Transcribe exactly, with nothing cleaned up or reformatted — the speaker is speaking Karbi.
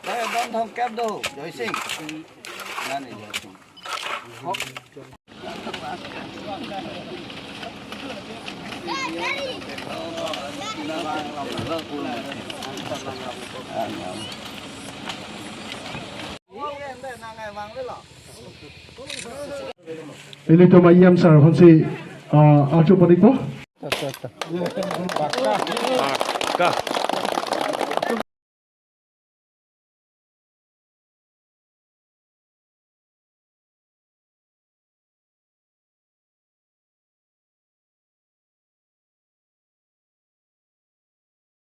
Dai, don thomkep do, Joysing. Nani Joysing. Ilitum a-E M sir aphansi, ah, arju pon-ikpo.